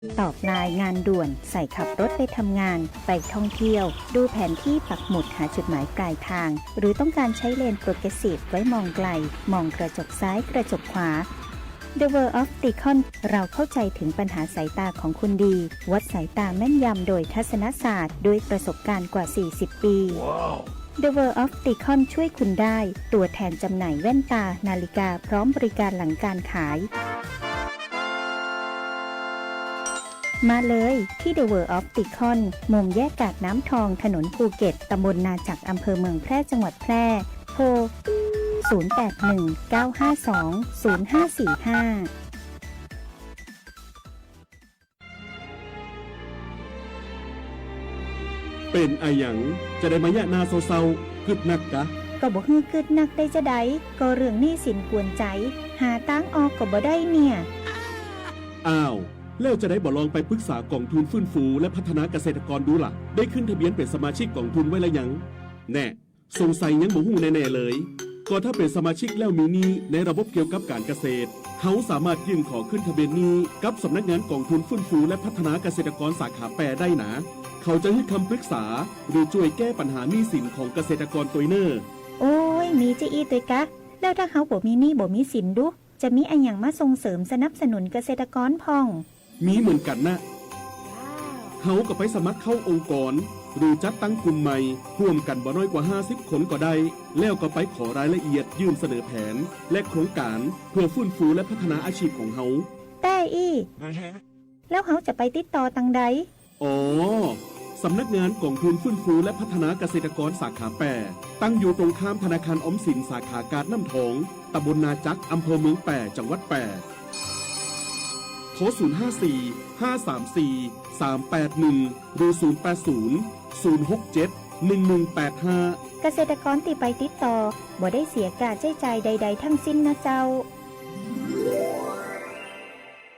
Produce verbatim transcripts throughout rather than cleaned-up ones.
ตอบไลน์งานด่วน ใส่ขับรถไปทำงาน ไปท่องเที่ยว ดูแผนที่ปักหมุดหาจุดหมายปลายทาง หรือต้องการใช้เลนโปรเกรสซีฟไว้มองไกล มองกระจกซ้ายกระจกขวา The World of Deacon เราเข้าใจถึงปัญหาสายตาของคุณดี วัดสายตาแม่นยำโดยทัศนศาสตร์ ด้วยประสบการณ์กว่า สี่สิบ ปี The World of Deacon ช่วยคุณได้ ตัวแทนจำหน่ายแว่นตา นาฬิกา พร้อมบริการหลังการขาย มาเลยที่ The World of Deacon มุมแยกกาดน้ำทอง ถนนภูเก็ต ตำบลนาจัก อำเภอเมืองแพร่ จังหวัดแพร่ โทร ศูนย์แปดหนึ่ง เก้าห้าสอง ศูนย์ห้าสี่ห้า เป๋นอะหยัง จะได้มายะหน้าเศร้าๆ กึ๊ดนักกะ ก็บ่หื้อกึ๊ดนักได้จาใด ก็เรื่องหนี้สินกวนใจ๋ หาตางออกก็บ่ได้เนี่ย อ้าว แล้วจะได้บ่ลองไปปรึกษากองทุนฟื้นฟูและพัฒนาเกษตรกรดูล่ะ ได้ขึ้นทะเบียนเป๋นสมาชิกกองทุนไว้แล้วยัง แน่ สงสัยยังบ่ฮู้แน่ๆ เลย ก็ถ้าเป๋นสมาชิกแล้วมีหนี้ในระบบเกี่ยวกับก๋านเกษตร เฮาสามารถยื่นขอขึ้นทะเบียนหนี้กับสำนักงานกองทุนฟื้นฟูและพัฒนาเกษตรกรสาขาแปดได้นา เขาจะหื้อคำปรึกษา หรือจ้วยแก้ปัญหาหนี้สินของเกษตรกรตวยเน่อ โอ้ย มีจาอี้ตวยกะ แล้วถ้าเฮาบ่มีหนี้บ่มีสินดู จะมีอะหยังมาส่งเสริมสนับสนุนเกษตรกรพ่อง มีเหมือนกั๋นนะ เฮาก็ไปสมัครเข้าองค์กร หรือจัดตั้งกลุ่มใหม่ ฮ่วมกั๋นบ่น้อยกว่า ห้าสิบ คนก็ได้ แล้วก็ไปขอรายละเอียดยื่นเสนอแผน และโครงก๋านเพื่อฟื้นฟูและพัฒนาอาชีพของเฮา แต๊อี้ แล้วเฮาจะไปติดต่อตังใด อ๋อ สำนักงานกองทุนฟื้นฟูและพัฒนาเกษตรกรสาขาแปด ตั้งอยู่ตรงข้ามธนาคารออมสินสาขากาดน้ำทอง ตำบลนาจัก อำเภอเมืองแพร่ จังหวัดแพร่ โทร ศูนย์ห้าสี่ ห้าสามสี่ สามแปดหนึ่ง หรือ ศูนย์แปดศูนย์ ศูนย์หกเจ็ด หนึ่งหนึ่งแปดห้า เกษตรกรตี้ไปติดต่อ บ่ได้เสียค่าใจ๊จ่ายใดๆ ทั้งสิ้นนะเจ้า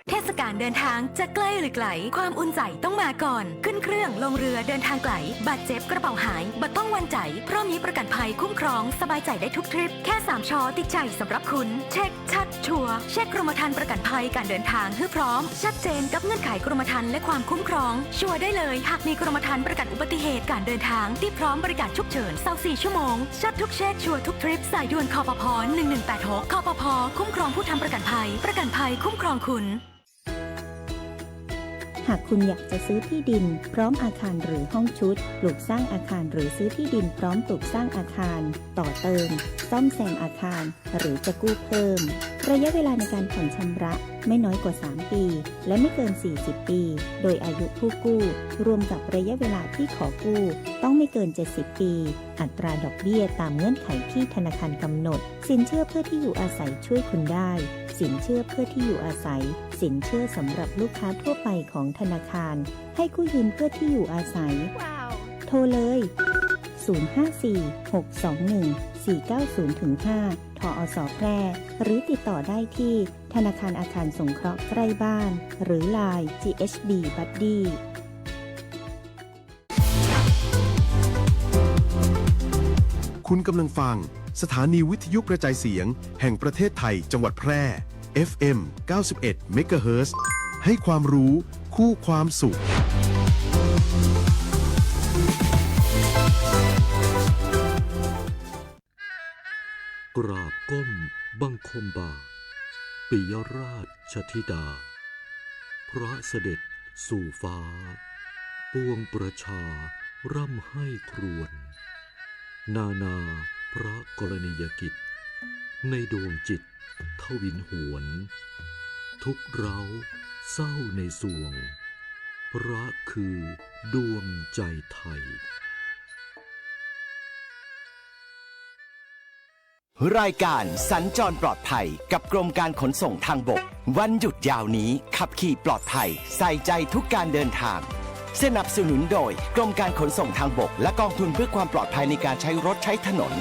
เทศกาลเดินทางจะใกล้หรือไกล ความอุ่นใจ๋ต้องมาก่อน ขึ้นเครื่อง ลงเรือ เดินทางไกล บาดเจ็บ กระเป๋าหาย บ่ต้องหวั่นใจ๋ เพราะมีประกั๋นภัยคุ้มครอง สบายใจ๋ได้ทุกทริป แค่สาม ชอ ติดใจ๋สำหรับคุณ เช็คชัดชัวร์ เช็คกรมธรรม์ประกั๋นภัยก๋านเดินทางหื้อพร้อม ชัดเจนกับเงื่อนไขกรมธรรม์และความคุ้มครอง ชัวร์ได้เลย หากมีกรมธรรม์ประกั๋นอุบัติเหตุก๋านเดินทาง ตี้พร้อมบริการฉุกเฉิน ซาวสี่ ชั่วโมง ชัดทุกเช็ค ชัวร์ทุกทริป สายด่วน คปภ หนึ่งหนึ่งแปดหก คปภ คุ้มครองผู้ทำประกั๋นภัย ประกั๋นภัยคุ้มครองคุณ หากคุณอยากจะซื้อที่ดินพร้อมอาคารหรือห้องชุด ปลูกสร้างอาคารหรือซื้อที่ดินพร้อมปลูกสร้างอาคาร ต่อเติม ซ่อมแซมอาคาร หรือจะกู้เพิ่ม ระยะเวลาในการผ่อนชำระไม่น้อยกว่า สาม ปี และไม่เกิน สี่สิบ ปี โดยอายุผู้กู้ รวมกับระยะเวลาที่ขอกู้ ต้องไม่เกิน เจ็ดสิบ ปี อัตราดอกเบี้ยตามเงื่อนไขที่ธนาคารกำหนด สินเชื่อเพื่อที่อยู่อาศัยช่วยคุณได้ สินเชื่อเพื่อที่อยู่อาศัย สินเชื่อสำหรับลูกค้าทั่วไปของธนาคาร ให้กู้ยืมเพื่อที่อยู่อาศัย โทรเลย ศูนย์ห้าสี่ หกสองหนึ่ง สี่เก้าศูนย์ ห้า ทอส แพร่ หรือติดต่อได้ที่ธนาคารอาคารสงเคราะห์ใกล้บ้าน หรือ ไลน์ จี เอช บี บัดดี้ คุณกำลังฟังสถานีวิทยุกระจายเสียงแห่งประเทศไทย จังหวัดแพร่ เอฟเอ็ม เก้าสิบเอ็ด เมกะเฮิรตซ์ ให้ความรู้คู่ความสุข กราบก้มบังคมบาท ปิยราชธิดา พระเสด็จสู่ฟ้า ปวงประชาร่ำไห้ครวญ นานาพระกรณียกิจ ในดวงจิตทวินหวน ทุกข์ร้าวเศร้าในสวง พระคือดวงใจไทย รายการสัญจรปลอดภัยกับกรมการขนส่งทางบก วันหยุดยาวนี้ขับขี่ปลอดภัย ใส่ใจทุกการเดินทาง สนับสนุนโดยกรมการขนส่งทางบก และกองทุนเพื่อความปลอดภัยในการใช้รถใช้ถนน ส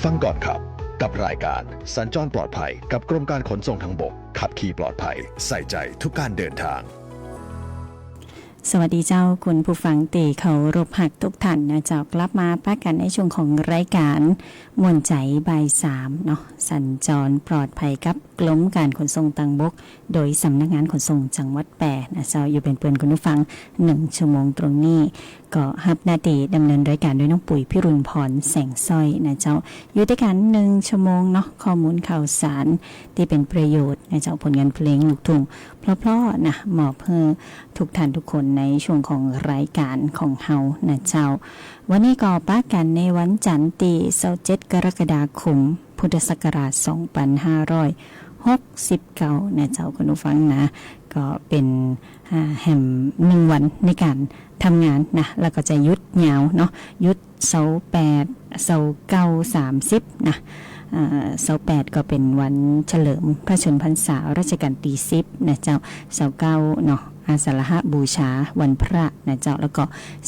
ฟังก่อนขับ กับรายการสัญจรปลอดภัยกับกรมการขนส่งทางบก ขับขี่ปลอดภัย ใส่ใจทุกการเดินทาง สวัสดีเจ้า คุณผู้ฟังตี้เคารพฮักทุกท่านนะเจ้า กลับมาปะกั๋นในช่วงของรายก๋านม่วนใจ๋บ่ายสามเนาะ สัญจรปลอดภัยกับกรมการขนส่งตางบก โดยสำนักงานขนส่งจังหวัดแป้นะเจ้า อยู่เป๋นเปื้อนคุณผู้ฟังหนึ่งชั่วโมงตรงนี้ ก็ฮับหน้าตี้ดำเนินรายก๋านโดยน้องปุ๋ย พิรุณพร แสงสร้อยนะเจ้า อยู่ตวยกั๋นหนึ่งชั่วโมงเนาะ ข้อมูลข่าวสารตี้เป๋นประโยชน์นะเจ้า ผลงานเพลงลูกทุ่งเพราะๆ นะ มอบหื้อทุกท่านทุกคนในช่วงของรายก๋านของเฮานะเจ้า วันนี้ก็ปะกั๋นในวันจันทร์ตี้ซาวเจ็ดกรกฎาคม พุทธศักราชสองปันห้าร้อยหกสิบเก้านะเจ้า คุณผู้ฟังนะ ก็เป๋น อ่า แหมหนึ่งวันในก๋านทำงานนะ แล้วก็จะหยุดยาวเนาะ หยุดซาวแปด ซาวเก้า สามสิบนะ อ่า ซาวแปดก็เป๋นวันเฉลิมพระชนมพรรษารัชกาลตี้สิบนะเจ้า ซาวเก้าเนาะ อาสาฬหบูชาวันพระนะเจ้า แล้วก็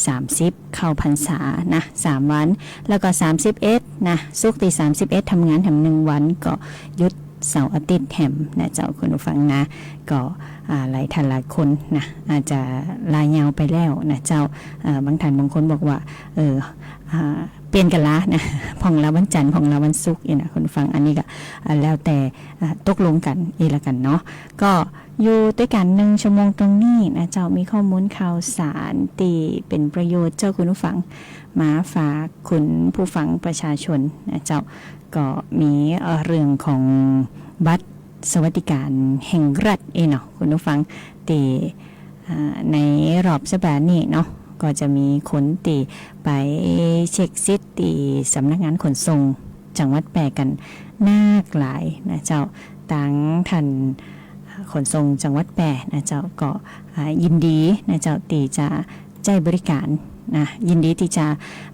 สามสิบเข้าพรรษานะ สามวัน แล้วก็สามสิบเอ็ดนะ ศุกร์ตี้สามสิบเอ็ดทำงานแหมหนึ่งวัน ก็หยุดเสาร์อาทิตย์แหมนะเจ้า คุณผู้ฟังนะ ก็ อ่า หลายท่านหลายคนนะ อาจจะลายาวไปแล้วนะเจ้า เอ่อ บางท่านบางคนบอกว่า เออ อ่า เปลี่ยนกั๋นลานะ พ่องลาวันจันทร์ พ่องลาวันศุกร์อี้นะ คุณผู้ฟัง อันนี้ก็ อ่า แล้วแต่ อ่า ตกลงกั๋นอี้ละกั๋นเนาะ ก็อยู่ตวยกั๋นหนึ่งชั่วโมงตรงนี้นะเจ้า มีข้อมูลข่าวสารตี้เป๋นประโยชน์เจ้า คุณผู้ฟัง มาฝากคุณผู้ฟังประชาชนนะเจ้า ก็มีเรื่องของบัตรสวัสดิการแห่งรัฐเองเนาะ คุณผู้ฟัง ตี้ อ่า ในรอบสัปดาห์นี้เนาะ ก็จะมีคนตี้ไปเช็คสิทธิ์ตี้สำนักงานขนส่งจังหวัดแป้กั๋นนักหลายนะเจ้า ตางท่านขนส่งจังหวัดแป้นะเจ้า ก็ อ่า ยินดีนะเจ้า ตี้จะ ใจ๊บริการนะ ยินดีตี้จะ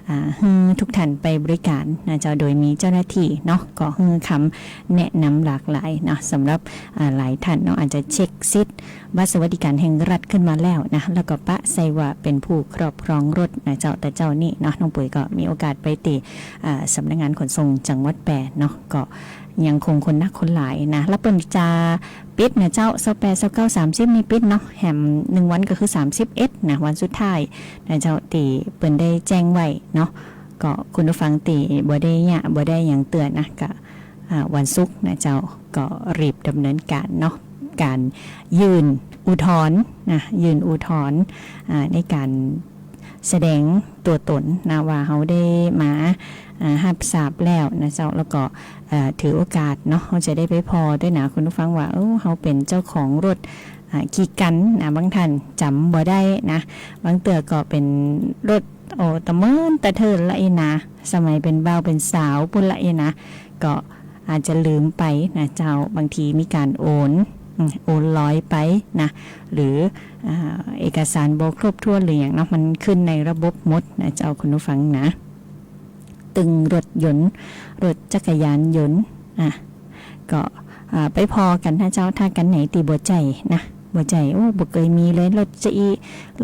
อ่า หื้อทุกท่านไปบริการนะเจ้า โดยมีเจ้าหน้าตี้เนาะ ก็หื้อคำแนะนำหลากหลายเนาะ สำหรับ อ่า หลายท่านเนาะ อาจจะเช็คสิทธิ์บัตรสวัสดิการแห่งรัฐขึ้นมาแล้วนะ แล้วก็ปะใส่ว่าเป๋นผู้ครอบครองรถนะเจ้า แต่เจ้านี้เนาะ น้องปุ๋ยก็มีโอกาสไปตี้ อ่า สำนักงานขนส่งจังหวัดแป้เนาะ ก็ยังคงคนนักคนหลายนะ แล้วเปิ้นจะ ปิดนะเจ้า ซาวแปด ซาวเก้า สามสิบ นี่ปิดเนาะ แหมหนึ่งวันก็คือสามสิบเอ็ดนะ วันสุดท้ายนะเจ้า ตี้เปิ้นได้แจ้งไว้เนาะ ก็คุณผู้ฟังตี้บ่ได้เยียะ บ่ได้หยังเตื้อนะ ก็ อ่า วันศุกร์นะเจ้า ก็รีบดำเนินการเนาะ ก๋านยื่นอุทธรณ์นะ ยื่นอุทธรณ์ อ่า ในก๋าน แสดงตั๋วต๋นนะ ว่าเฮาได้มา อ่า ฮับทราบแล้วนะเจ้า แล้วก็ เอ่อ ถือโอกาสเนาะ เฮาจะได้ไปผ่อตวยนะ คุณผู้ฟัง ว่า เออ เฮาเป๋นเจ้าของรถ อ่า กี่กั๋นนะ บางท่านจ๋ำบ่ได้นะ บางเตื้อก็เป๋นรถ โอ้ ตะเมินตะเทินละอี้นะ สมัยเป๋นบ่าวเป๋นสาวปู้นละอี้นะ ก็ อาจจะลืมไปนะเจ้า บางทีมีก๋านโอน อืม โอนลอยไปนะ หรือ อ่า เอกสารบ่ครบถ้วนหรือหยังเนาะ มันขึ้นในระบบหมดนะเจ้า คุณผู้ฟังนะ ตึงรถยนต์ รถจักรยานยนต์ อ่ะ ก็ อ่า ไปผ่อกั๋นนะเจ้า ถ้ากั๋นไหนตี้บ่ใจ้นะ บ่ใจ้ โอ้ บ่เกยมีเลย รถจะอี้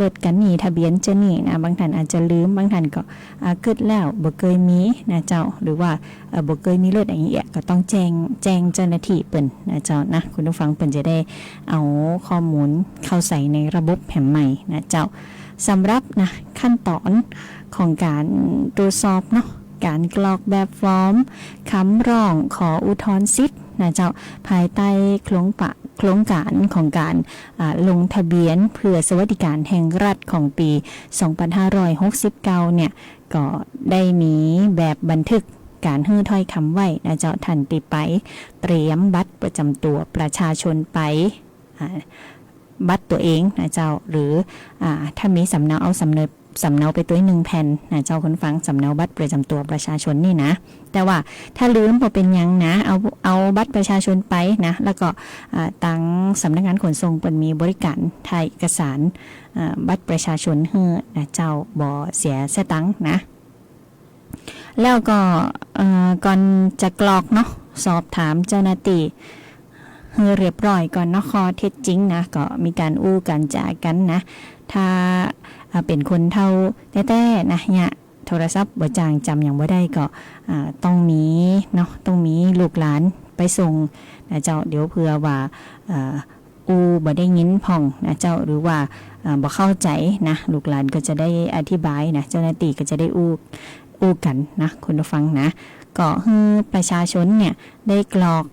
รถกั๋นนี้ ทะเบียนจะนี้นะ บางท่านอาจจะลืม บางท่านก็ อ่า กึ๊ดแล้ว บ่เกยมีนะเจ้า หรือว่า เอ่อ บ่เกยมีรถอะหยังเอี้ย ก็ต้องแจ้ง แจ้งเจ้าหน้าตี้เปิ้นนะเจ้านะ คุณผู้ฟัง เปิ้นจะได้เอาข้อมูลเข้าใส่ในระบบแหมใหม่นะเจ้า สำหรับนะ ขั้นต๋อนของก๋านตรวจสอบเนาะ ก๋านกรอกแบบฟอร์ม คำร้องขออุทธรณ์สิทธิ์นะเจ้า ภายใต้โครงปะ โครงก๋านของก๋าน อ่า ลงทะเบียนเพื่อสวัสดิการแห่งรัฐของปี๋สองปันห้าร้อยหกสิบเก้าเนี่ย ก็ได้มีแบบบันทึกก๋านหื้อถ้อยกำไว้นะเจ้า ท่านตี้ไปเตรียมบัตรประจ๋ำตั๋วประชาชนไป อ่า บัตรตั๋วเองนะเจ้า หรือ อ่า ถ้ามีสำเนา เอาสำเนา สำเนาไปตวยหนึ่งแผ่นนะเจ้า คุณผู้ฟัง สำเนาบัตรประจ๋ำตั๋วประชาชนนี่นะ แต่ว่าถ้าลืมบ่เป๋นหยังนะ เอา เอาบัตรประชาชนไปนะ แล้วก็ อ่า ตางสำนักงานขนส่งเปิ้นมีบริการถ่ายเอกสาร อ่า บัตรประชาชนหื้อนะเจ้า บ่เสียสตางค์นะ แล้วก็ เอ่อ ก่อนจะกรอกเนาะ สอบถามเจ้าหน้าตี้หื้อเรียบร้อยก่อนเนาะ ข้อเท็จจริงนะ ก็มีก๋านอู้ก๋านจ๋ากั๋นนะ ถ้า อ่า เป๋นคนเฒ่าแต๊ๆ นะ เยียะ โทรศัพท์บ่จ้าง จ๋ำหยังบ่ได้ก็ อ่า ต้องมีเนาะ ต้องมีลูกหลานไปส่งนะเจ้า เดี๋ยวเผื่อว่า เอ่อ อู้บ่ได้ยินพ่องนะเจ้า หรือว่า เอ่อ บ่เข้าใจ๋นะ ลูกหลานก็จะได้อธิบายนะ เจ้าหน้าตี้ก็จะได้อู้ อู้กั๋นนะ คุณผู้ฟังนะ ก็หื้อประชาชนเนี่ยได้กรอก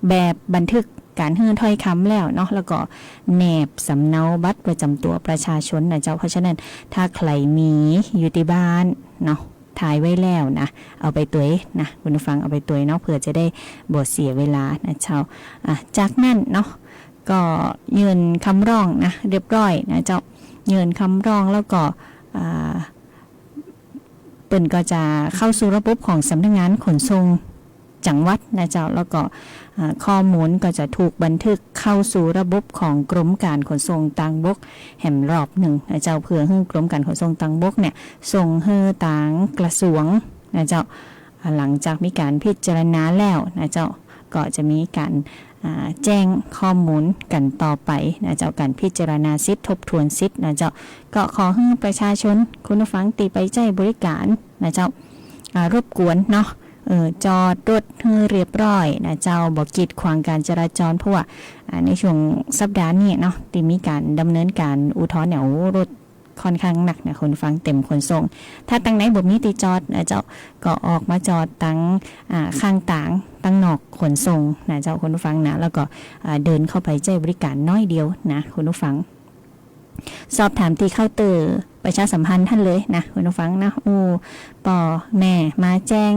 แบบบันทึกก๋านหื้อถ้อยกำแล้วเนาะ แล้วก็แนบสำเนาบัตรประจำตั๋วประชาชนนะเจ้า เพราะฉะนั้นถ้าใผมีอยู่ตี้บ้านเนาะ ถ่ายไว้แล้วนะ เอาไปตวยนะ คุณผู้ฟัง เอาไปตวยเนาะ เผื่อจะได้บ่เสียเวลานะเจ้า อ่ะ จากนั้นเนาะ ก็ยื่นกำร้องนะ เรียบร้อยนะเจ้า ยื่นกำร้องแล้วก็ อ่า เปิ้นก็จะเข้าสู่ระบบของสำนักงานขนส่งจังหวัดนะเจ้า แล้วก็ อ่า ข้อมูลก็จะถูกบันทึกเข้าสู่ระบบของกรมการขนส่งตางบกแหมรอบนึ่งนะเจ้า เพื่อหื้อกรมการขนส่งตางบกเนี่ย ส่งหื้อตางกระทรวงนะเจ้า อ่า หลังจากมีก๋านพิจารณาแล้วนะเจ้า ก็จะมีก๋าน อ่า แจ้งข้อมูลกั๋นต่อไปนะเจ้า ก๋านพิจารณาสิทธิ์ทบทวนสิทธิ์นะเจ้า ก็ขอหื้อประชาชน คุณผู้ฟังตี้ไปใจ๊บริการนะเจ้า อ่า รบกวนเนาะ เออ จอดรถหื้อเรียบร้อยนะเจ้า บ่กีดขวางก๋านจราจร เพราะว่า อ่า ในช่วงสัปดาห์นี้เนาะ ตี้มีก๋านดำเนินก๋านอุทธรณ์เนี่ย โอ้ รถ ค่อนข้างนักนะ คุณผู้ฟัง เต็มขนส่ง ถ้าตางในบ่มีตี้จอดนะเจ้า ก็ออกมาจอดตาง อ่า ข้างตาง ตางนอกขนส่งนะเจ้า คุณผู้ฟังนะ แล้วก็ อ่า เดินเข้าไปใจ๊บริการน้อยเดียวนะ คุณผู้ฟัง สอบถามตี้เคาน์เตอร์ประชาสัมพันธ์หั้นเลยนะ คุณผู้ฟังนะ อู้ ป้อแม่มาแจ้ง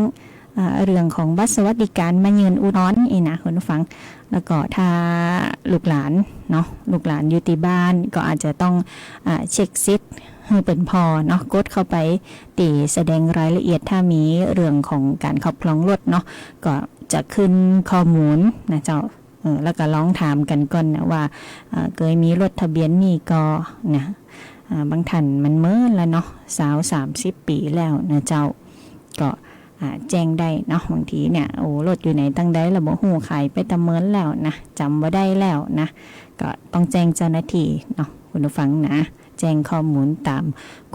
อ่า เรื่องของบัตรสวัสดิการมายื่นอุทธรณ์อี้นะ คุณผู้ฟัง แล้วก็ถ้าลูกหลานเนาะ ลูกหลานอยู่ตี้บ้านก็อาจจะต้อง อ่า เช็คสิทธิ์หื้อเปิ้นผ่อเนาะ กดเข้าไปตี้แสดงรายละเอียด ถ้ามีเรื่องของก๋านครอบครองรถเนาะ ก็จะขึ้นข้อมูลนะเจ้า เออ แล้วก็ลองถามกั๋นก่อนนะว่า เอ่อ เกยมีรถทะเบียนนี้ก่อนะ อ่า บางท่านมันเมินแล้วเนาะ ซาว สามสิบปี๋แล้วนะเจ้า ก็ อ่า แจ้งได้เนาะ บางทีเนี่ย โอ้ รถอยู่ไหนตางใดละบ่ฮู้ ขายไปตะเมินแล้วนะ จ๋ำบ่ได้แล้วนะ ก็ต้องแจ้งเจ้าหน้าตี้เนาะ คุณผู้ฟังนะ แจ้งข้อมูลต๋าม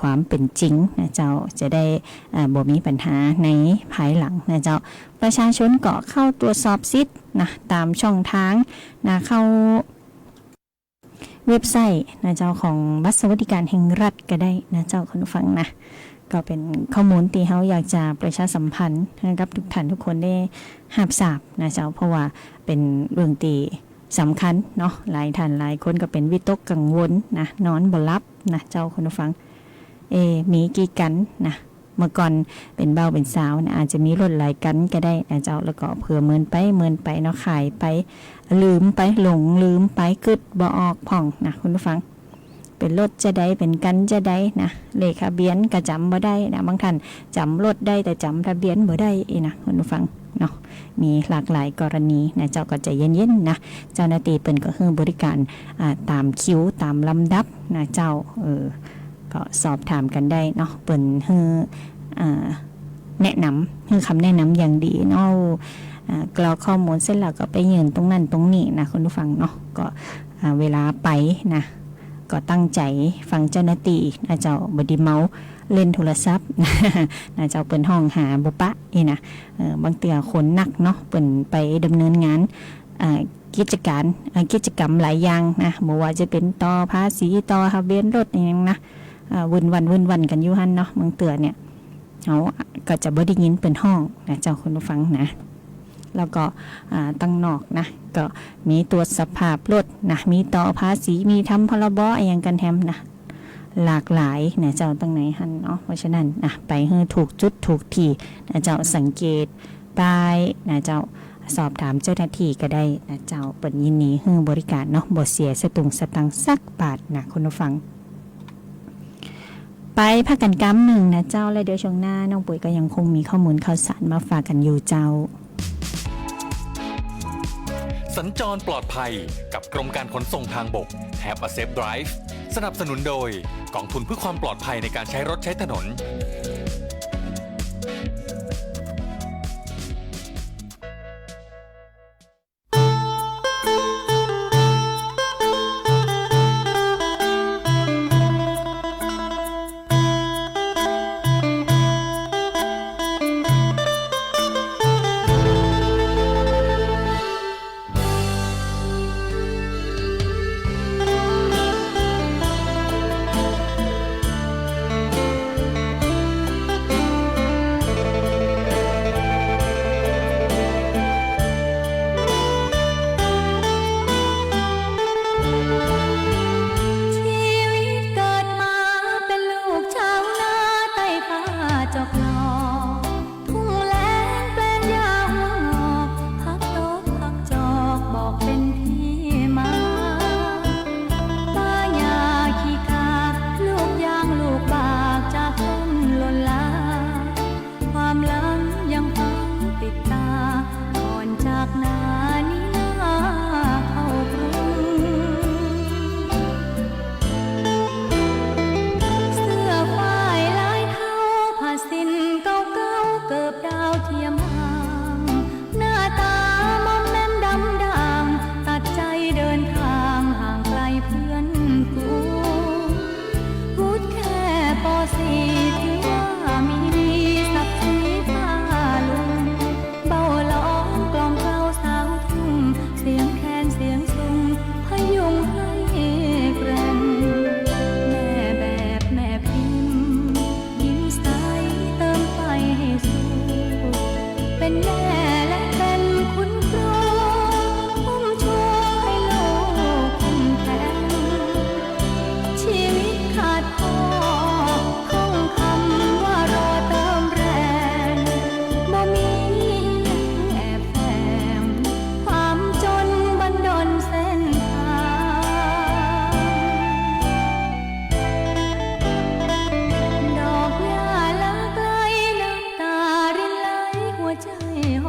ความเป๋นจริงนะเจ้า จะได้ อ่า บ่มีปัญหาในภายหลังนะเจ้า ประชาชนก็เข้าตรวจสอบสิทธิ์นะ ต๋ามช่องตางนะ เข้า เว็บไซต์นะเจ้า ของบัตรสวัสดิการแห่งรัฐก็ได้นะเจ้า คุณผู้ฟังนะ ก็เป๋นข้อมูลตี้เฮาอยากจะประชาสัมพันธ์หื้อกับทุกท่านทุกคนได้ฮับทราบนะเจ้า เพราะว่าเป๋นเรื่องตี้สำคัญเนาะ หลายท่านหลายคนก็เป๋นวิตกกังวลนะ นอนบ่หลับนะเจ้า คุณผู้ฟัง เอ มีกี่กั๋นนะ เมื่อก่อนเป๋นบ่าวเป๋นสาวนะ อาจจะมีรถหลายกั๋นก็ได้นะเจ้า แล้วก็เผื่อเมินไปเมินไปเนาะ ขายไป ลืมไป หลงลืมไป กึ๊ดบ่ออกพ่องนะ คุณผู้ฟัง เป๋นรถจาใด เป๋นกั๋นจาใดนะ เลขทะเบียนก็จ๋ำบ่ได้นะ บางท่านจ๋ำรถได้แต่จ๋ำทะเบียนบ่ได้อี้นะ คุณผู้ฟังเนาะ มีหลากหลายกรณีนะเจ้า ก็ใจ๋เย็นๆ นะ เจ้าหน้าตี้เปิ้นก็หื้อบริการ อ่า ต๋ามคิว ต๋ามลำดับนะเจ้า เออ ก็สอบถามกั๋นได้เนาะ เปิ้นหื้อ อ่า แนะนำ หื้อคำแนะนำอย่างดีเนาะ อ่า กรอกข้อมูลเสร็จแล้วก็ไปยื่นตรงนั้นตรงนี้นะ คุณผู้ฟังเนาะ ก็ อ่า เวลาไปนะ ก็ตั้งใจ๋ฟังเจ้าหน้าตี้นะเจ้า บ่ดีเมาเล่นโทรศัพท์นะเจ้า เปิ้นฮ้องหาบ่ปะอี้นะ เออ บางเตื้อคนนักเนาะ เปิ้นไปดำเนินงาน อ่า กิจการ อ่า กิจกรรมหลายอย่างนะ บ่ว่าจะเป๋นต่อภาษี ต่อทะเบียนรถอะหยังนะ อ่า วุ่นวันวุ่นวันกั๋นอยู่หั้นเนาะ บางเตื้อเนี่ย เฮาก็จะบ่ได้ยินเปิ้นฮ้องนะเจ้า คุณผู้ฟังนะ แล้วก็ อ่า ตางนอกนะ ก็มีตรวจสภาพรถนะ มีต่อภาษี มีทำ พรบ อะหยังกั๋นแหมนะ หลากหลายนะเจ้า ตางในหั้นเนาะ เพราะฉะนั้นนะ ไปหื้อถูกจุดถูกตี้นะเจ้า สังเกตป้ายนะเจ้า สอบถามเจ้าหน้าตี้ก็ได้นะเจ้า เปิ้นยินดีหื้อบริการเนาะ บ่เสียสตุ้งสตางค์สักบาทนะ คุณผู้ฟัง ไปพักกั๋นกำนึ่งนะเจ้า แล้วเดี๋ยวช่วงหน้าน้องปุ๋ยก็ยังคงมีข้อมูลข่าวสารมาฝากกั๋นอยู่เจ้า สัญจรปลอดภัยกับกรมการขนส่งทางบก Have a Safe Drive สนับสนุนโดยกองทุนเพื่อความปลอดภัยในการใช้รถใช้ถนน แม่และเป๋นคุณครู คุ้มชูให้ลูกเข้มแข็ง ชีวิตขาดพ่อ ท่องคำว่ารอเติมแรง บ่มีแอบแฝง ความจนบันดลเส้นทาง ดอกหญ้าละไกล น้ำตารินไหล หัวใจ๋ห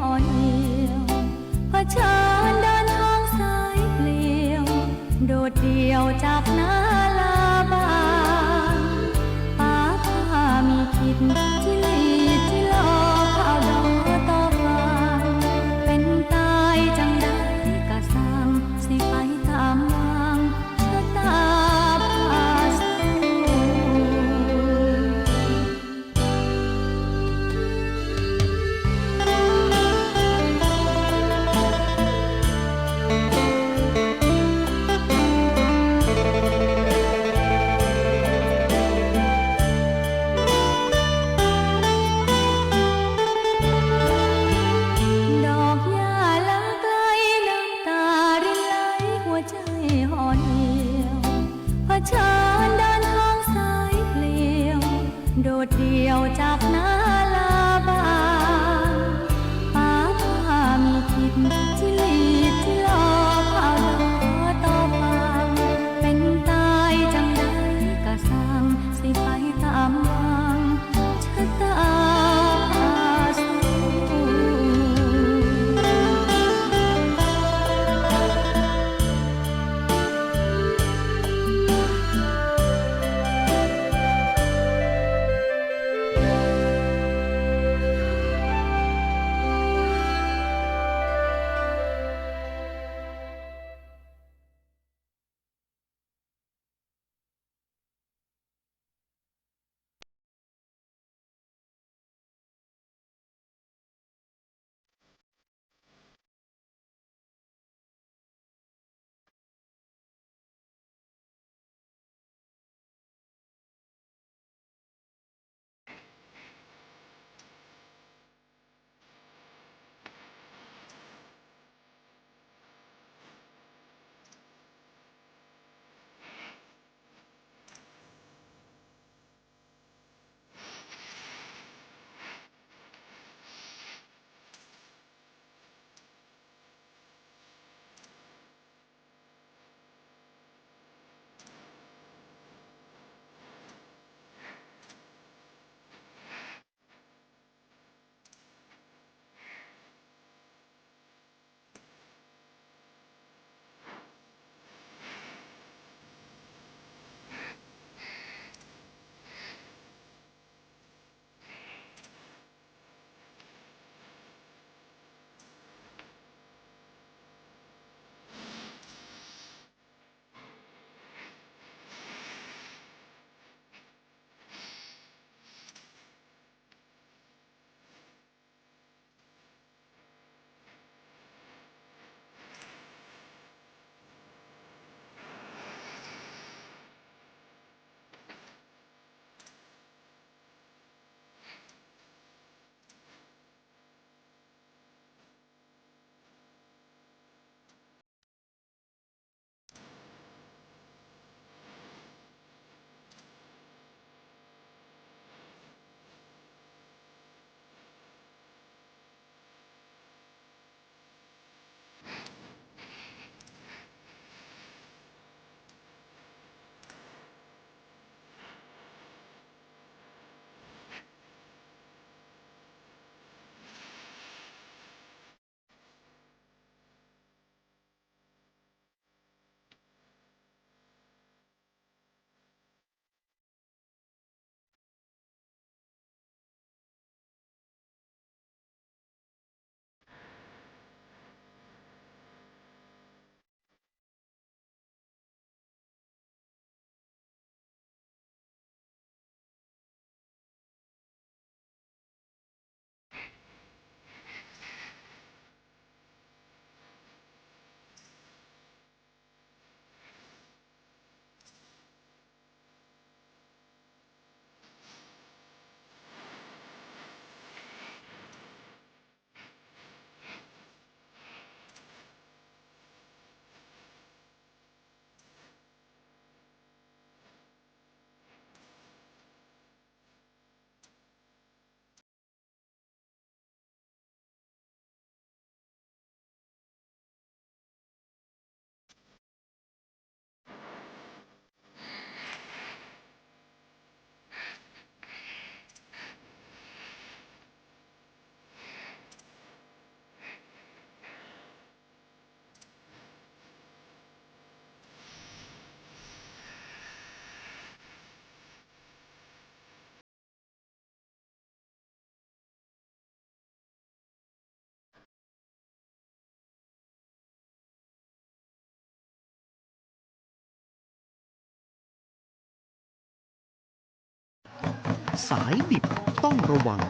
สายดิบต้องระวัง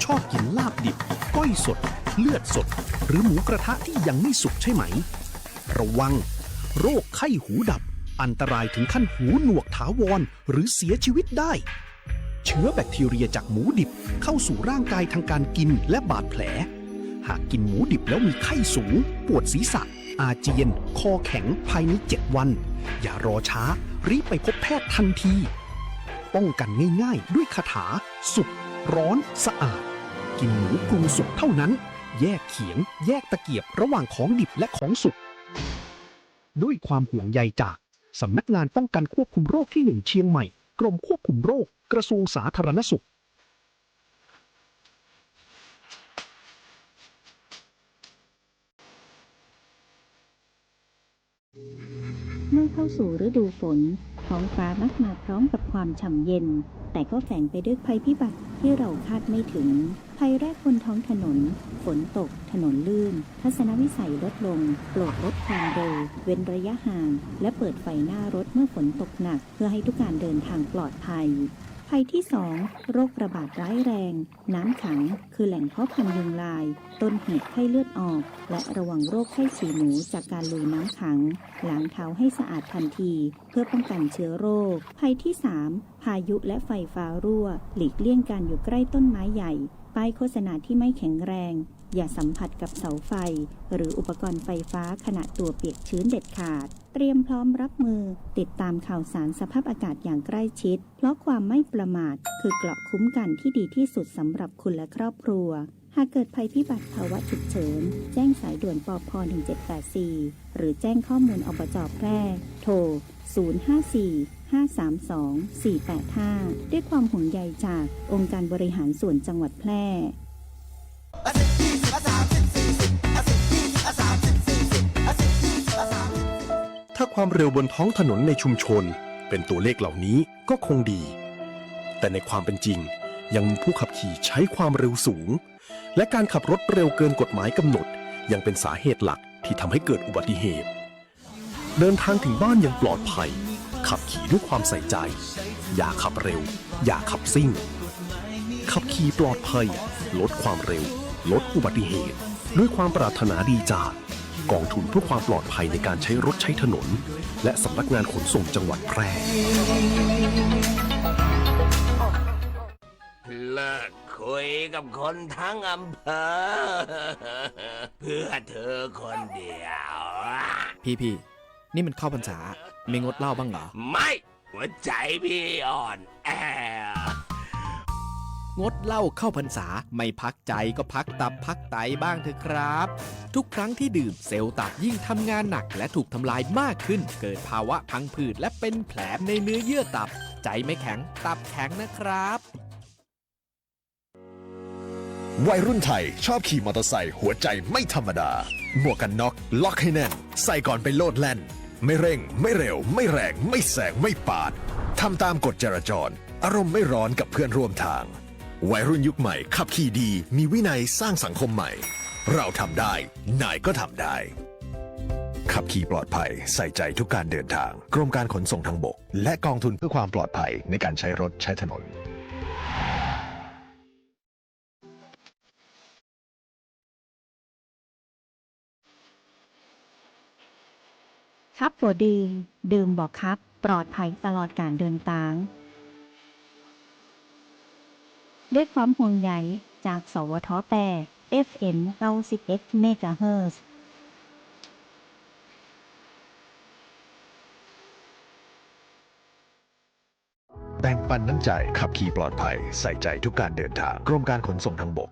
ชอบกินลาบดิบ ก้อยสด เลือดสด หรือหมูกระทะที่ยังไม่สุกใช่ไหม ระวัง โรคไข้หูดับ อันตรายถึงขั้นหูหนวกถาวร หรือเสียชีวิตได้ เชื้อแบคทีเรียจากหมูดิบเข้าสู่ร่างกายทางการกินและบาดแผล หากกินหมูดิบแล้วมีไข้สูง ปวดศีรษะ อาเจียน คอแข็ง ภายในเจ็ดวัน อย่ารอช้า รีบไปพบแพทย์ทันที ป้องกันง่ายๆ ด้วยคาถา สุก ร้อน สะอาด กินหมูปรุงสุกเท่านั้น แยกเขียง แยกตะเกียบระหว่างของดิบและของสุก ด้วยความห่วงใยจาก สำนักงานป้องกันควบคุมโรคที่หนึ่งเชียงใหม่ กรมควบคุมโรค กระทรวงสาธารณสุข เมื่อเข้าสู่ฤดูฝน ท้องฟ้ามักมาพร้อมกับความฉ่ำเย็น แต่ก็แฝงไปด้วยภัยพิบัติที่เราคาดไม่ถึง ภัยแรกบนท้องถนน ฝนตก ถนนลื่น ทัศนวิสัยลดลง โปรดลดความเร็ว เว้นระยะห่าง และเปิดไฟหน้ารถเมื่อฝนตกหนัก เพื่อให้ทุกการเดินทางปลอดภัย ภัยที่สอง โรคระบาดร้ายแรง น้ำขัง คือแหล่งเพาะพันธุ์ยุงลาย ต้นเหตุไข้เลือดออก และระวังโรคไข้ฉี่หนูจากการลุยน้ำขัง ล้างเท้าให้สะอาดทันที เพื่อป้องกันเชื้อโรค ภัยที่สาม พายุและไฟฟ้ารั่ว หลีกเลี่ยงการอยู่ใกล้ต้นไม้ใหญ่ ป้ายโฆษณาที่ไม่แข็งแรง อย่าสัมผัสกับเสาไฟ หรืออุปกรณ์ไฟฟ้าขณะตัวเปียกชื้นเด็ดขาด เตรียมพร้อมรับมือ ติดตามข่าวสารสภาพอากาศอย่างใกล้ชิด เพราะความไม่ประมาท คือเกราะคุ้มกันที่ดีที่สุดสำหรับคุณและครอบครัว หากเกิดภัยพิบัติภาวะฉุกเฉิน แจ้งสายด่วน ปภ หนึ่งเจ็ดแปดสี่ หรือแจ้งข้อมูล อบจ. แพร่ โทร ศูนย์ห้าสี่ ห้าสามสอง สี่แปดห้า ด้วยความห่วงใยจากองค์การบริหารส่วนจังหวัดแพร่ ถ้าความเร็วบนท้องถนนในชุมชนเป็นตัวเลขเหล่านี้ก็คงดี แต่ในความเป็นจริงยังมีผู้ขับขี่ใช้ความเร็วสูง และการขับรถเร็วเกินกฎหมายกำหนดยังเป็นสาเหตุหลักที่ทำให้เกิดอุบัติเหตุ เดินทางถึงบ้านอย่างปลอดภัย ขับขี่ด้วยความใส่ใจ อย่าขับเร็ว อย่าขับซิ่ง ขับขี่ปลอดภัย ลดความเร็ว ลดอุบัติเหตุ ด้วยความปรารถนาดีจากกองทุนเพื่อความปลอดภัยในการใช้รถใช้ถนน และสำนักงานขนส่งจังหวัดแพร่ เลิกคุยกับคนทั้งอำเภอ เพื่อเธอคนเดียว พี่พี่ นี่มันเข้าพรรษา ไม่งดเหล้าบ้างเหรอ ไม่ หัวใจพี่อ่อนแอ งดเหล้าเข้าพรรษา ไม่พักใจก็พักตับพักไตบ้างเถอะครับ ทุกครั้งที่ดื่ม เซลล์ตับยิ่งทำงานหนักและถูกทำลายมากขึ้น เกิดภาวะพังผืดและเป็นแผลในเนื้อเยื่อตับ ใจไม่แข็ง ตับแข็งนะครับ วัยรุ่นไทยชอบขี่มอเตอร์ไซค์ หัวใจไม่ธรรมดา หมวกกันน็อกล็อกให้แน่น ใส่ก่อนไปโลดแล่น ไม่เร่ง ไม่เร็ว ไม่แรง ไม่แซง ไม่ปาด ทำตามกฎจราจร อารมณ์ไม่ร้อนกับเพื่อนร่วมทาง วัยรุ่นยุคใหม่ขับขี่ดี มีวินัย สร้างสังคมใหม่ เราทำได้ นายก็ทำได้ ขับขี่ปลอดภัย ใส่ใจทุกการเดินทาง กรมการขนส่งทางบก และกองทุนเพื่อความปลอดภัยในการใช้รถใช้ถนน ครับบ่ดื่ม ดื่มบ่ขับ ปลอดภัยตลอดการเดินตาง ด้วยความห่วงใยจาก สวท. แปด เอฟเอ็ม เก้าสิบเอ็ด เมกะเฮิรตซ์ แบ่งปันน้ำใจ ขับขี่ปลอดภัย ใส่ใจทุกการเดินทาง กรมการขนส่งทางบก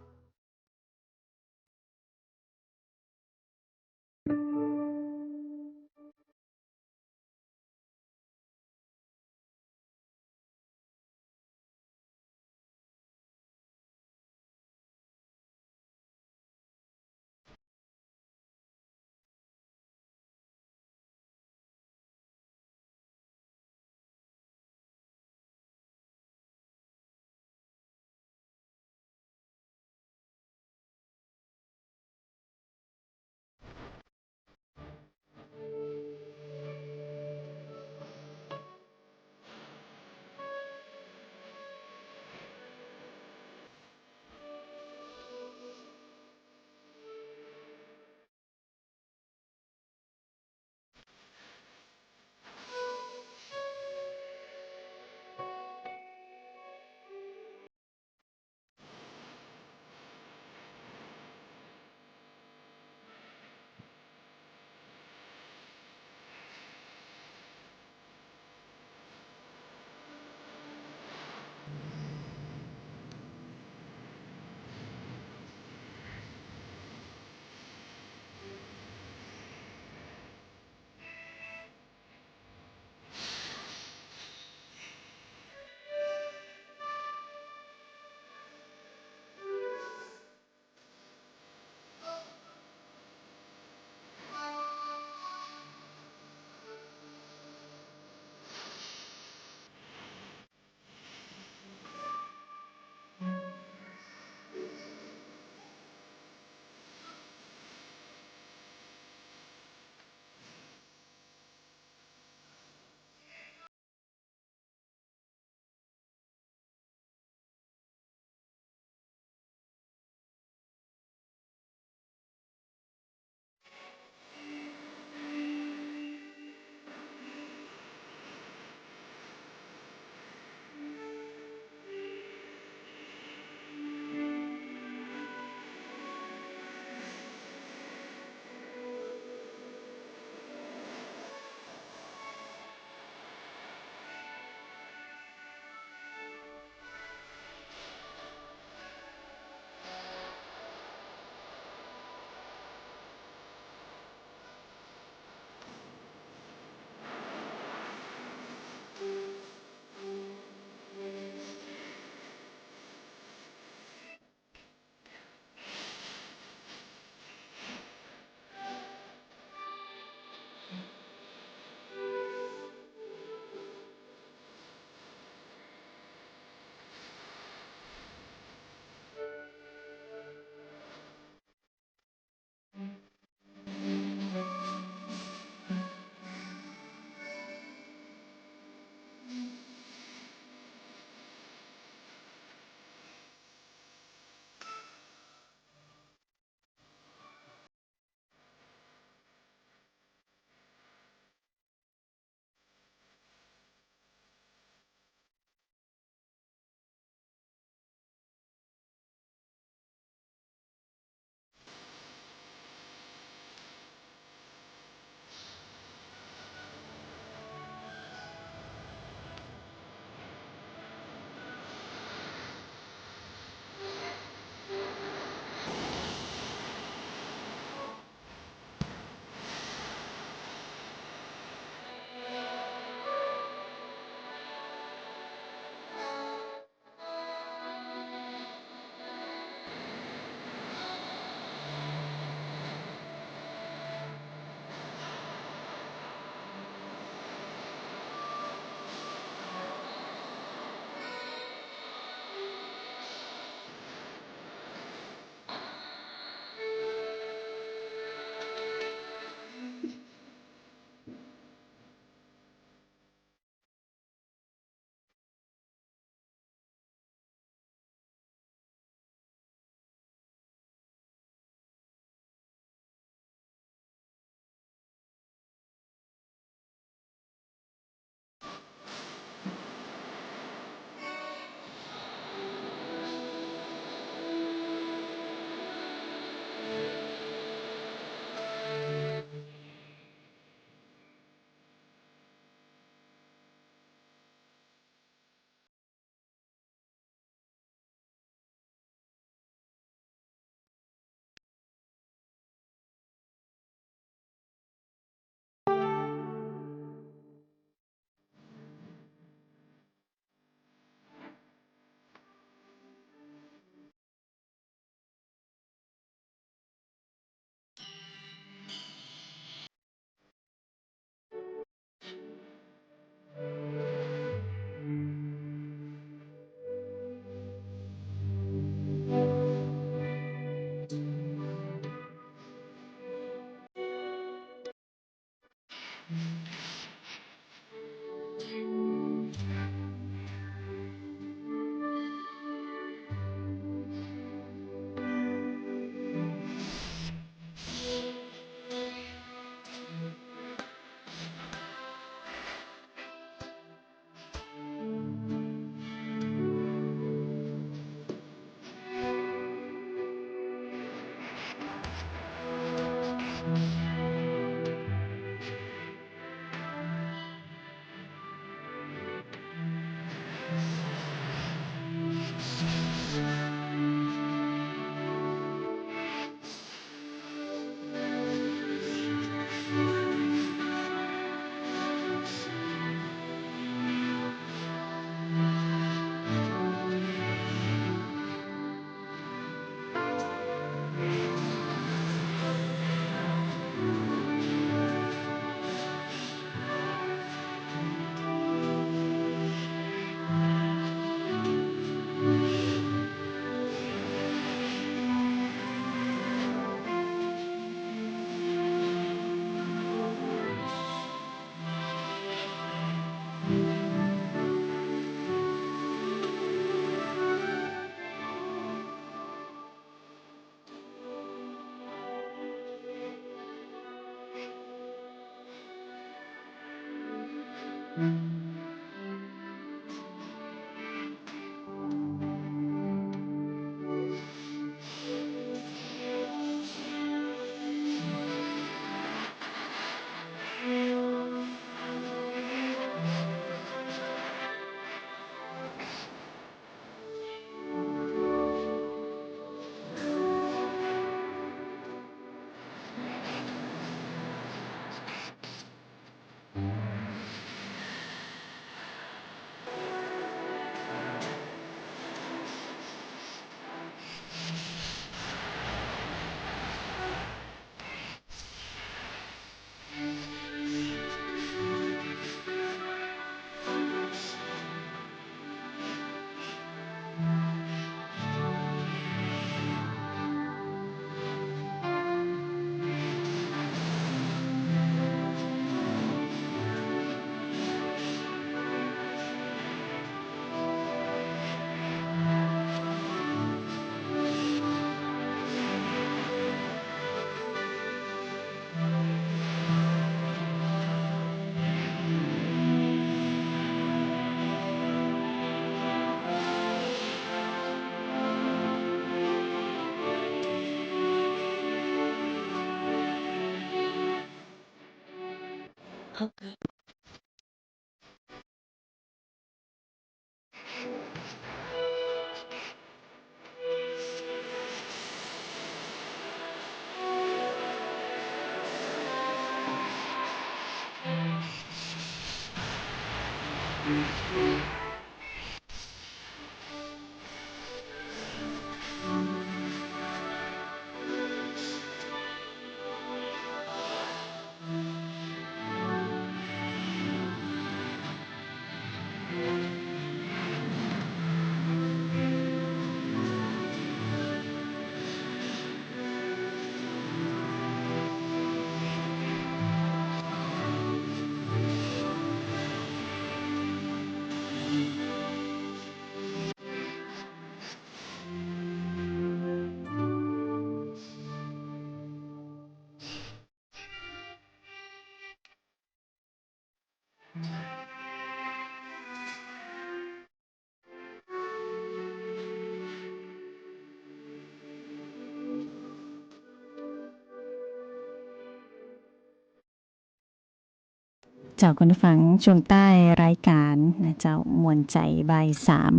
เจ้าคุณผู้ฟัง ช่วงต้ายรายก๋านนะเจ้า ม่วนใจ๋บ่ายสาม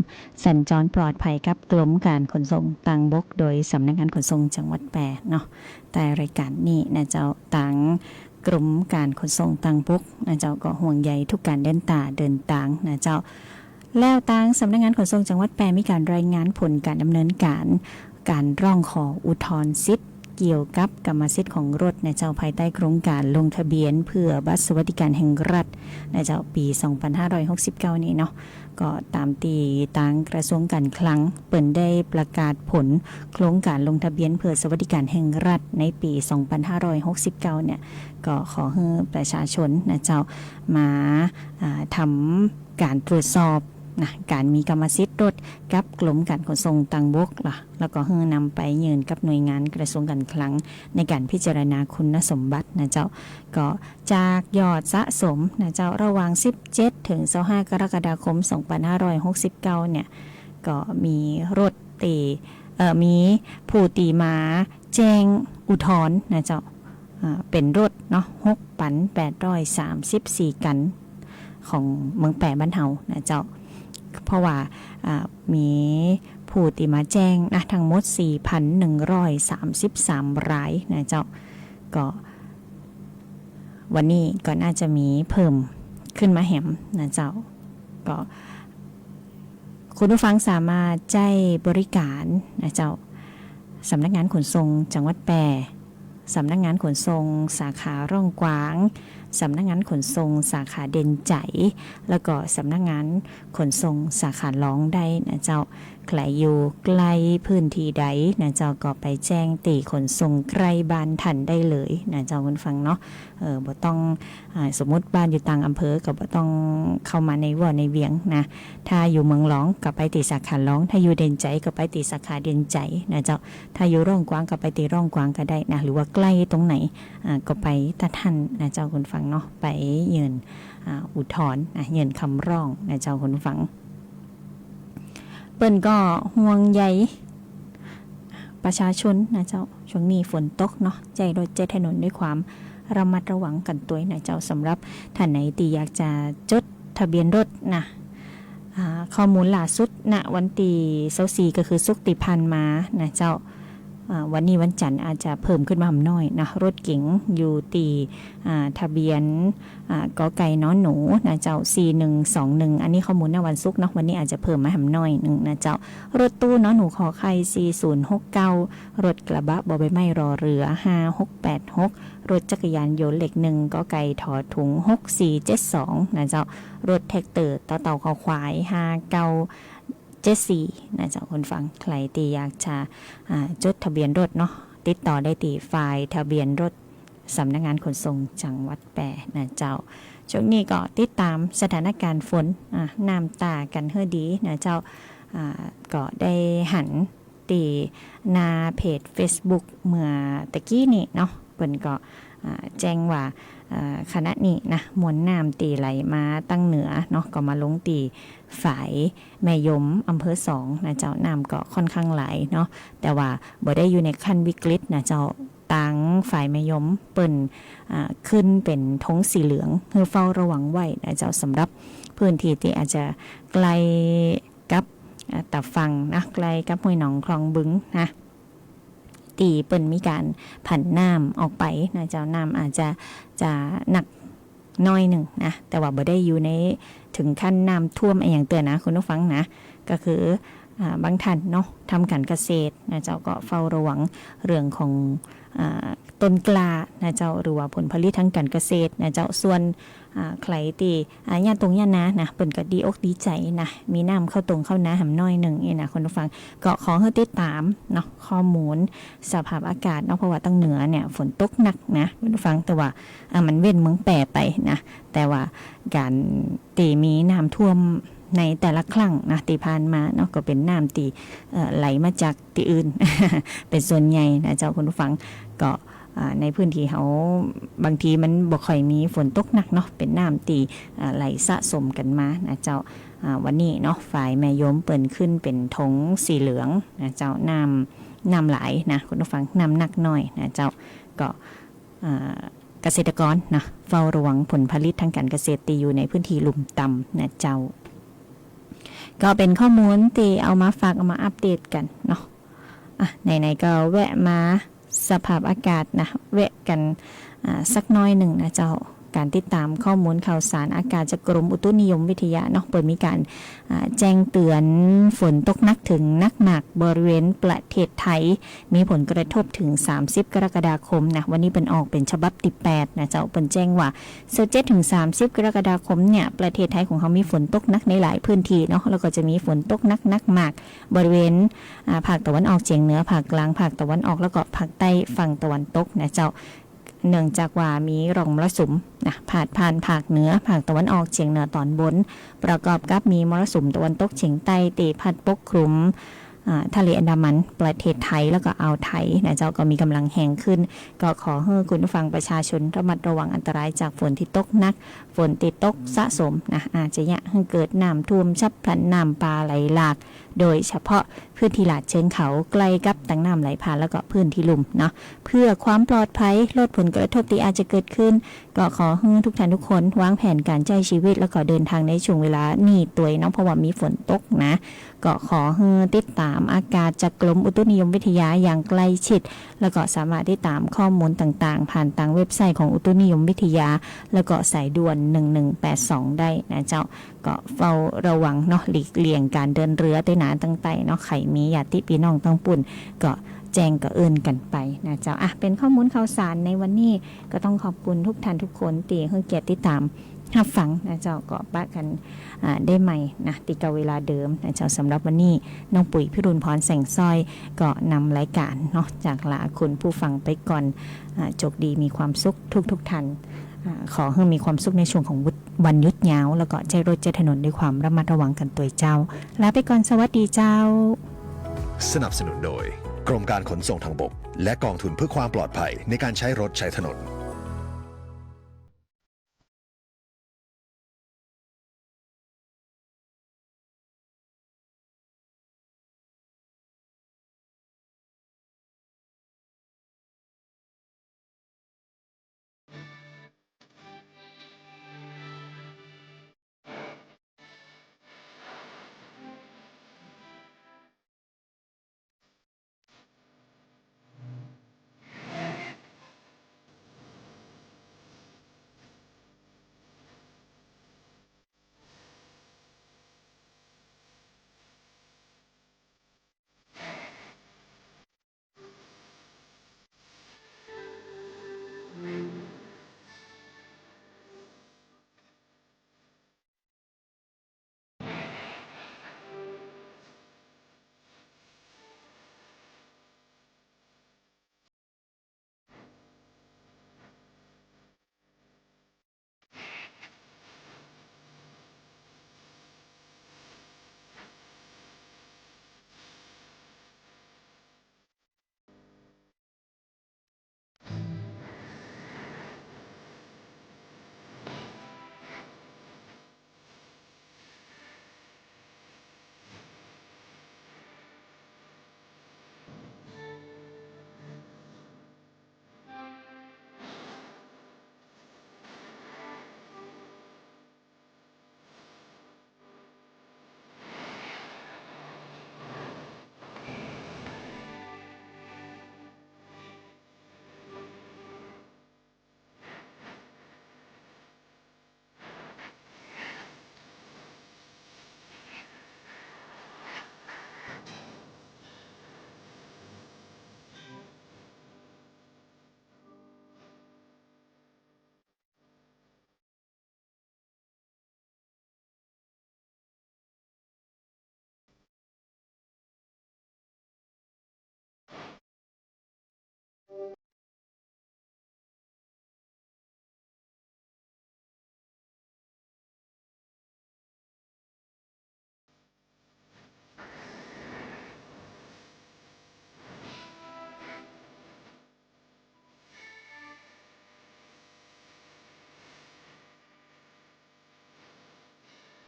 สัญจรปลอดภัยกับกรมก๋านขนส่งตางบก โดยสำนักงานขนส่งจังหวัดแป้เนาะ ต้ายรายก๋านนี้นะเจ้า ตางกรมก๋านขนส่งตางบกนะเจ้า ก็ห่วงใยทุกก๋านเดินต๋าเดินตางนะเจ้า แล้วตางสำนักงานขนส่งจังหวัดแป้มีก๋านรายงานผลก๋านดำเนินก๋าน ก๋านร้องขออุทธรณ์สิทธิ์เกี่ยวกับกรรมสิทธิ์ของรถนะเจ้า ภายใต้โครงก๋านลงทะเบียนเพื่อบัตรสวัสดิการแห่งรัฐนะเจ้า ปี๋สองปันห้าร้อยหกสิบเก้านี้เนาะ ก็ต๋ามตี้ตางกระทรวงก๋านคลังเปิ้นได้ประกาศผลโครงก๋านลงทะเบียนเพื่อสวัสดิการแห่งรัฐในปี๋สองปันห้าร้อยหกสิบเก้าเนี่ย ก็ขอหื้อประชาชนนะเจ้า มา อ่า ทำก๋านตรวจสอบนะ ก๋านมีกรรมสิทธิ์รถกับกรมก๋านขนส่งตางบกล่ะ แล้วก็หื้อนำไปยื่นกับหน่วยงานกระทรวงก๋านคลังในก๋านพิจารณาคุณสมบัตินะเจ้า ก็จากยอดสะสมนะเจ้า ระหว่างสิบเจ็ดถึงซาวห้ากรกฎาคมสองปันห้าร้อยหกสิบเก้าเนี่ย ก็มีรถตี้ เอ่อ มีผู้ตี้มาแจ้งอุทธรณ์นะเจ้า อ่า เป๋นรถเนาะ หกปันแปดร้อยสามสิบสี่กั๋น ของเมืองแป้บ้านเฮานะเจ้า เพราะว่า อ่า มีผู้ตี้มาแจ้งนะ ทั้งหมดสี่ปันหนึ่งร้อยสามสิบสามรายนะเจ้า ก็วันนี้ก็น่าจะมีเพิ่มขึ้นมาแหมนะเจ้า ก็ คุณผู้ฟังสามารถใจ๊บริก๋านนะเจ้า สำนักงานขนส่งจังหวัดแป้ สำนักงานขนส่งสาขาร่องกวาง สำนักงานขนส่งสาขาเด่นใจ๋ แล้วก็สำนักงานขนส่งสาขาล้องได้นะเจ้า ใผอยู่ใก้ปื้นตี้ใดนะเจ้า ก็ไปแจ้งตี้ขนส่งใก้บ้านต้านได้เลยนะเจ้าคุณฟังเนาะ เออ บ่ต้อง อ่า สมมุติบ้านอยู่ต่างอำเภอ ก็บ่ต้องเข้ามาในหัวในเวียงนะ ถ้าอยู่เมืองรองก็ไปตี้สาขาลอง ถ้าอยู่เด่นชัยก็ไปตี้สาขาเด่นชัยนะเจ้า ถ้าอยู่ร่องกวางก็ไปตี้ร่องกวางก็ได้นะ หรือว่าใก้ตรงไหน อ่า ก็ไปตรงหั้นนะเจ้าคุณฟังเนาะ ไปยื่น อ่า อุทธรณ์นะ ยื่นกำร้องนะเจ้าคุณฟัง เปิ้นก็ห่วงใยประชาชนนะเจ้า ช่วงนี้ฝนตกเนาะ ใจ๊รถใจ๊ถนนด้วยความระมัดระวังกั๋นตวยนะเจ้า สำหรับต้านไหนตี้อยากจะจดทะเบียนรถนะ อ่า ข้อมูลล่าสุดนะ วันตี้ซาวสี่ ก็คือศุกร์ตี้ผ่านมานะเจ้า อ่า วันนี้วันจันทร์อาจจะเพิ่มขึ้นมาหำน้อยนะ รถเก๋งอยู่ตี้ อ่า ทะเบียน อ่า ก.ไก่ น.หนู นะเจ้า สี่หนึ่งสองหนึ่ง อันนี้ข้อมูลในวันศุกร์เนาะ วันนี้อาจจะเพิ่มมาหำน้อยนึ่งนะเจ้า รถตู้ น.หนู ข.ไข่ สี่ศูนย์หกเก้า รถกระบะ บ.ใบไม้ ร.เรือ ห้าหกแปดหก รถจักรยานยนต์ เลขหนึ่ง ก.ไก่ ถ.ถุง หกสี่เจ็ดสอง นะเจ้า รถแทรกเตอร์ ต.เต่า ข.ควาย ห้าเก้าเจ็ดสี่ นะเจ้า คุณฟัง ใผตี้อยากจะ อ่า จดทะเบียนรถเนาะ ติดต่อได้ตี้ฝ่ายทะเบียนรถ สำนักงานขนส่งจังหวัดแป้นะเจ้า ช่วงนี้ก็ติดต๋ามสถานการณ์ฝน อ่า น้ำตากั๋นหื้อดีนะเจ้า อ่า ก็ได้หันตี้หน้าเพจเฟซบุ๊กเมื่อตะกี้นี้เนาะ เปิ้นก็ อ่า แจ้งว่า อ่า ขณะนี้นะ มวลน้ำตี้ไหลมาตางเหนือเนาะ ก็มาลงตี้ฝายแม่ยมอำเภอสองนะเจ้า น้ำก็ค่อนข้างไหลเนาะ แต่ว่าบ่ได้อยู่ในขั้นวิกฤตนะเจ้า ตางฝายแม่ยมเปิ้น อ่า ขึ้นเป๋นธงสีเหลือง หื้อเฝ้าระวังไว้นะเจ้า สำหรับพื้นที่ตี้อาจจะใก้กับ อ่า ตาฝั่งนะ ใก้กับห้วยหนองคลองบึงนะ ตี้เปิ้นมีก๋านผันน้ำออกไปนะเจ้า น้ำอาจจะ จะหนักหน้อยนึ่งนะ แต่ว่าบ่ได้อยู่ในเถิงขั้นน้ำท่วมอะหยังเตื้อนะ คุณผู้ฟังนะ ก็คือ อ่า บางต้านเนาะ ทำก๋านเกษตรนะเจ้า ก็เฝ้าระวังเรื่องของ อ่า ต้นกล้านะเจ้า หรือว่าผลผลิตตางก๋านเกษตรนะเจ้า ส่วน อ่า ใผตี้ อ่า หญ้าตงหญ้านานะ เปิ้นก็ดีอกดีใจ๋นะ มีน้ำเข้าตงเข้านาหำน้อยนึ่งนี่นะ คุณผู้ฟัง ก็ขอหื้อติดต๋ามเนาะ ข้อมูลสภาพอากาศเนาะ เพราะว่าตางเหนือเนี่ยฝนตกหนักนะ คุณผู้ฟัง แต่ว่า อ่า มันเว้นเมืองแป้ไปนะ แต่ว่าก๋านตี้มีน้ำท่วมในแต่ละครั้งนะ ตี้ผ่านมาเนาะ ก็เป๋นน้ำตี้ เอ่อ ไหลมาจากตี้อื่น เป๋นส่วนใหญ่นะเจ้า คุณผู้ฟัง ก็ อ่า ในพื้นที่เฮา บางทีมันบ่ค่อยมีฝนตกหนักเนาะ เป๋นน้ำตี้ อ่า ไหลสะสมกั๋นมานะเจ้า อ่า วันนี้เนาะ ฝายแม่ยมเปิ้นขึ้นเป๋นธงสีเหลืองนะเจ้า น้ำ น้ำหลายนะ คุณผู้ฟัง น้ำหนักหน้อยนะเจ้า ก็ อ่า เกษตรกรนะ เฝ้าระวังผลผลิตตางก๋านเกษตรตี้อยู่ในพื้นที่ลุ่มต่ำนะเจ้า ก็เป๋นข้อมูลตี้เอามาฝาก เอามาอัปเดตกั๋นเนาะ อ่ะ ไหนๆ ก็แวะมาสภาพอากาศนะ แวะกั๋น อ่า สักหน้อยนึ่งนะเจ้า ก๋านติดต๋ามข้อมูลข่าวสารอากาศจากกรมอุตุนิยมวิทยาเนาะ เปิ้นมีก๋าน อ่า แจ้งเตือนฝนตกหนักเถิงหนักมากบริเวณประเทศไทย มีผลกระทบเถิงสามสิบกรกฎาคมนะ วันนี้เปิ้นออกเป๋นฉบับตี้แปดนะเจ้า เปิ้นแจ้งว่า ซาวเจ็ดเถิงสามสิบกรกฎาคมเนี่ย ประเทศไทยของเฮามีฝนตกหนักในหลายพื้นที่เนาะ แล้วก็จะมีฝนตกหนัก หนักมากบริเวณ อ่า ภาคตะวันออกเฉียงเหนือ ภาคกลาง ภาคตะวันออก แล้วก็ภาคใต้ฝั่งตะวันตกนะเจ้า เนื่องจากว่ามีร่องมรสุมนะ พาดผ่านภาคเหนือ ภาคตะวันออกเฉียงเหนือตอนบน ประกอบกับมีมรสุมตะวันตกเฉียงใต้ตี้พัดปกคลุม อ่า ทะเลอันดามัน ประเทศไทย แล้วก็อ่าวไทยนะเจ้า ก็มีก๋ำลังแฮงขึ้น ก็ขอหื้อคุณผู้ฟังประชาชนระมัดระวังอันตรายจากฝนตี้ตกหนัก ฝนตี้ตกสะสมนะ อาจจะเยียะหื้อเกิดน้ำท่วมฉับพลัน น้ำป่าไหลหลาก โดยเฉพาะพื้นที่ลาดเชิงเขาใก้กับตางน้ำไหลผ่าน แล้วก็พื้นที่ลุ่มเนาะ เพื่อความปลอดภัย ลดผลกระทบตี้อาจจะเกิดขึ้น ก็ขอหื้อทุกท่านทุกคนวางแผนก๋านใจ๊ชีวิต แล้วก็เดินทางในช่วงเวลานี้ตวยเนาะ เพราะว่ามีฝนตกนะ ก็ขอหื้อติดต๋ามอากาศจากกรมอุตุนิยมวิทยาอย่างใกล้ชิด แล้วก็สามารถติดต๋ามข้อมูลต่างๆ ผ่านตางเว็บไซต์ของอุตุนิยมวิทยา แล้วก็สายด่วนหนึ่งหนึ่งแปดสองได้นะเจ้า ก็เฝ้าระวังเนาะ หลีกเลี่ยงก๋านเดินเรือตวยหนาตางใต้เนาะ ใผมีญาติปี้น้องตางปุ้น ก็แจ้งก็เอิ้นกั๋นไปนะเจ้า อ่ะ เป๋นข้อมูลข่าวสารในวันนี้ ก็ต้องขอบคุณทุกท่านทุกคนตี้หื้อเกียรติติดต๋าม ฮับฟังนะเจ้า ก็ปะกั๋น อ่า ได้ใหม่นะ ตี้เก๊าเวลาเดิมนะเจ้า สำหรับวันนี้ น้องปุ๋ยพิรุณพรแสงสร้อย ก็นำรายก๋านเนาะ จากลาคุณผู้ฟังไปก่อน อ่า โจคดีมีความสุขทุกๆ ท่าน อ่า ขอหื้อมีความสุขในช่วงของวุธ- วันหยุดยาว แล้วก็ใจ๊รถใจ๊ถนนด้วยความระมัดระวังกั๋นตวยเจ้า ลาไปก่อน สวัสดีเจ้า สนับสนุนโดย กรมการขนส่งทางบก และกองทุนเพื่อความปลอดภัยในการใช้รถใช้ถนน